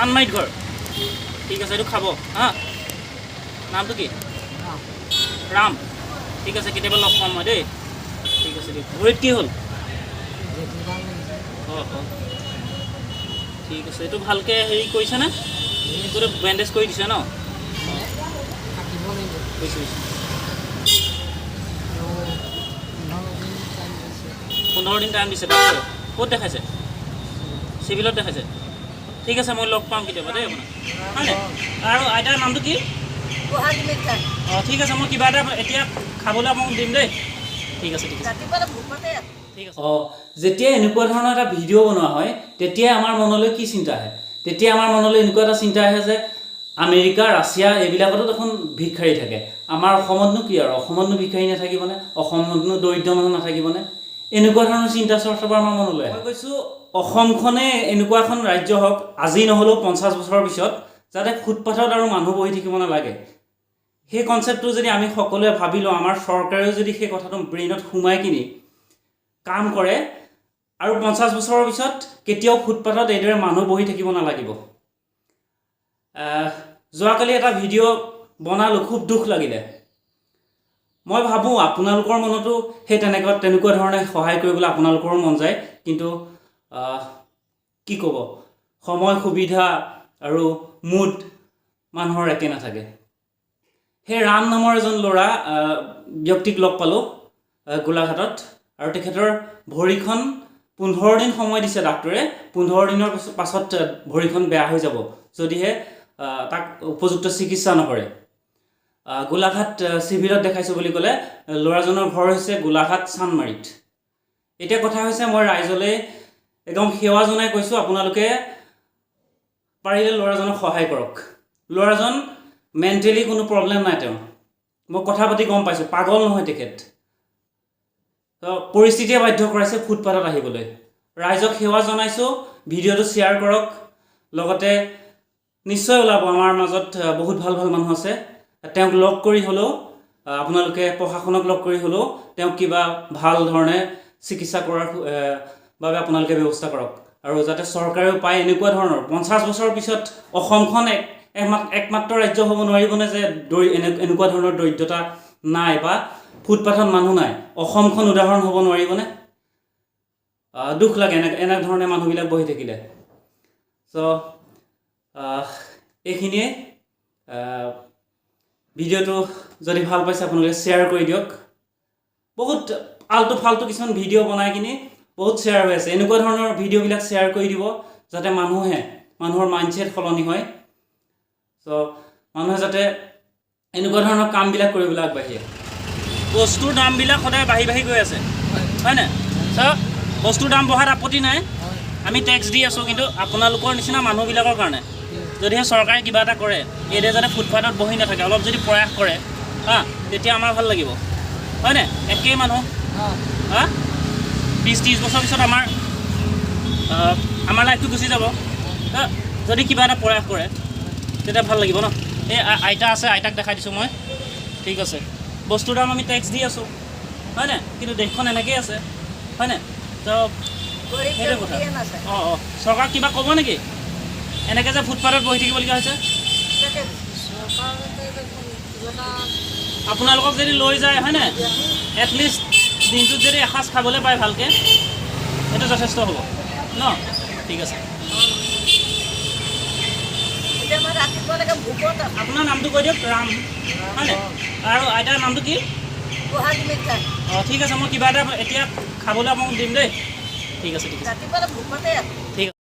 চানমাৰিত ঘৰ। ঠিক আছে, এইটো খাব। হা, নামটো কি? ৰাম। ঠিক আছে, কেতিয়াবা লগ পাম মই দেই। ঠিক আছে দিয়ক। ভৰিত কি হ'ল? অঁ অঁ, ঠিক আছে। এইটো ভালকৈ হেৰি কৰিছেনে? গোটেই বেণ্ডেজ কৰি দিছে ন? বুজিছোঁ বুজিছোঁ। 15 দিন টাইম দিছে ডাক্তৰে। ক'ত দেখাইছে? চিভিলত দেখাইছে। ঠিক আছে, মই লগ পাম কেতিয়াবা দেই আপোনাক, হয়নে? আৰু আইতাৰ নামটো কি? অঁ, ঠিক আছে, মই কিবা এটা এতিয়া খাবলৈ আপোনাক দিম দেই। ঠিক আছে, ঠিক আছে, ঠিক আছে। অঁ, যেতিয়া এনেকুৱা ধৰণৰ এটা ভিডিঅ' বনোৱা হয়, তেতিয়া আমাৰ মনলৈ কি চিন্তা আহে? তেতিয়া আমাৰ মনলৈ এনেকুৱা এটা চিন্তা আহে যে আমেৰিকা, ৰাছিয়া এইবিলাকতো দেখোন ভিক্ষাৰী থাকে, আমাৰ অসমতনো কি আৰু? অসমতনো ভিক্ষাৰী নাথাকিবনে? অসমতনো দৰিদ্ৰ মানুহ নাথাকিবনে? এনেকুৱা ধৰণৰ চিন্তা চৰ্চাবোৰ আমাৰ মনলৈ আহে। মই কৈছোঁ, অসমখনে এনেকুৱা এখন ৰাজ্য হওক, আজি নহ'লেও 50 বছৰৰ পিছত, যাতে ফুটপাথত আৰু মানুহ বহি থাকিব নালাগে। সেই কনচেপ্টটো যদি আমি সকলোৱে ভাবি লওঁ, আমাৰ চৰকাৰেও যদি সেই কথাটো ব্ৰেইনত সোমাই কিনি কাম কৰে, আৰু 50 বছৰৰ পিছত কেতিয়াও ফুটপাথত এইদৰে মানুহ বহি থাকিব নালাগিব। যোৱাকালি এটা ভিডিঅ' বনালোঁ, খুব দুখ লাগিলে। মই ভাবোঁ আপোনালোকৰ মনতো সেই তেনেকুৱা তেনেকুৱা ধৰণে সহায় কৰিবলৈ আপোনালোকৰো মন যায়, কিন্তু কি ক'ব, সময় সুবিধা আৰু মুড মানুহৰ একে নাথাকে। সেই ৰাম নামৰ এজন ল'ৰা ব্যক্তিক লগ পালোঁ গোলাঘাটত আৰু তেখেতৰ ভৰিখন 15 দিন সময় দিছে ডাক্তৰে। 15 দিনৰ পাছত ভৰিখন বেয়া হৈ যাব, যদিহে তাক উপযুক্ত চিকিৎসা নকৰে। গোলাঘাট চিভিলত দেখাইছোঁ বুলি ক'লে। ল'ৰাজনৰ ঘৰ হৈছে গোলাঘাট চানমাৰিত। এতিয়া কথা হৈছে, মই ৰাইজলৈ একদম সেৱা জনাই কৈছোঁ, আপোনালোকে পাৰিলে ল'ৰাজনক সহায় কৰক। ল'ৰাজন মেণ্টেলি কোনো প্ৰব্লেম নাই তেওঁৰ, মই কথা পাতি গম পাইছোঁ, পাগল নহয় তেখেত। তো পৰিস্থিতিয়ে বাধ্য কৰাইছে ফুটপাথত আহিবলৈ। ৰাইজক সেৱা জনাইছোঁ, ভিডিঅ'টো শ্বেয়াৰ কৰক। লগতে নিশ্চয় ওলাব, আমাৰ মাজত বহুত ভাল ভাল মানুহ আছে। তেওঁক লগ কৰি হ'লেও, আপোনালোকে প্ৰশাসনক লগ কৰি হ'লেও তেওঁক কিবা ভাল ধৰণে চিকিৎসা কৰাৰ বাবে আপোনালোকে ব্যৱস্থা কৰক আৰু যাতে চৰকাৰেও পায়। এনেকুৱা ধৰণৰ 50 বছৰৰ পিছত অসমখন এক একমাত্ৰ ৰাজ্য হ'ব নোৱাৰিবনে যে এনেকুৱা ধৰণৰ দৰিদ্ৰতা নাই বা ফুটপাথত মানুহ নাই? অসমখন উদাহৰণ হ'ব নোৱাৰিবনে? দুখ লাগে এনেধৰণে মানুহবিলাক বহি থাকিলে। চ' এইখিনিয়ে। ভিডিঅ'টো যদি ভাল পাইছে, আপোনালোকে শ্বেয়াৰ কৰি দিয়ক। বহুত আল্টু ফাল্টু কিছুমান ভিডিঅ' বনাই কিনি বহুত শ্বেয়াৰ হৈ আছে। এনেকুৱা ধৰণৰ ভিডিঅ'বিলাক শ্বেয়াৰ কৰি দিব, যাতে মানুহৰ মাইণ্ডছেট সলনি হয়। চ' মানুহে যাতে এনেকুৱা ধৰণৰ কামবিলাক কৰিবলৈ আগবাঢ়ি আহে। বস্তুৰ দামবিলাক সদায় বাঢ়ি বাঢ়ি গৈ আছে, হয়নে? চ' বস্তুৰ দাম বঢ়াত আপত্তি নাই, আমি টেক্স দি আছোঁ, কিন্তু আপোনালোকৰ নিচিনা মানুহবিলাকৰ কাৰণে যদিহে চৰকাৰে কিবা এটা কৰে, এইদৰে যাতে ফুটপাথত বহি নাথাকে, অলপ যদি প্ৰয়াস কৰে, হা, তেতিয়া আমাৰ ভাল লাগিব, হয়নে? একেই মানুহ, হা, 20-30 বছৰ পিছত আমাৰ লাইফটো গুচি যাব। হা, যদি কিবা এটা প্ৰয়াস কৰে, তেতিয়া ভাল লাগিব ন? এই আইতা আছে, আইতাক দেখাই দিছোঁ মই। ঠিক আছে, বস্তুৰ দাম আমি টেক্স দি আছোঁ, হয়নে? কিন্তু দেশখন এনেকেই আছে, হয়নে? তো সেইটোৱে কথা। অঁ অঁ চৰকাৰক কিবা ক'ব নেকি, এনেকৈ যে ফুটপাথত বহি থাকিবলগীয়া হৈছে? চৰকাৰে দেখোন কিবা এটা আপোনালোকক যদি লৈ যায়, হয়নে, এটলিষ্ট দিনটোত যদি এসাঁজ খাবলৈ পায় ভালকৈ, সেইটো যথেষ্ট হ'ব ন? ঠিক আছে। এতিয়া মই ৰাতিপুৱালৈকে ভোকত আছোঁ। আপোনাৰ নামটো কৈ দিয়ক। ৰাম, হয়নে? আৰু আইতাৰ নামটো কি? বহাগী মিঠাই। অঁ, ঠিক আছে, মই কিবা এটা এতিয়া খাবলৈ আপোনাক দিম দেই। ঠিক আছে, ঠিক আছে। ৰাতিপুৱালৈ ভোকতে আছোঁ। ঠিক আছে।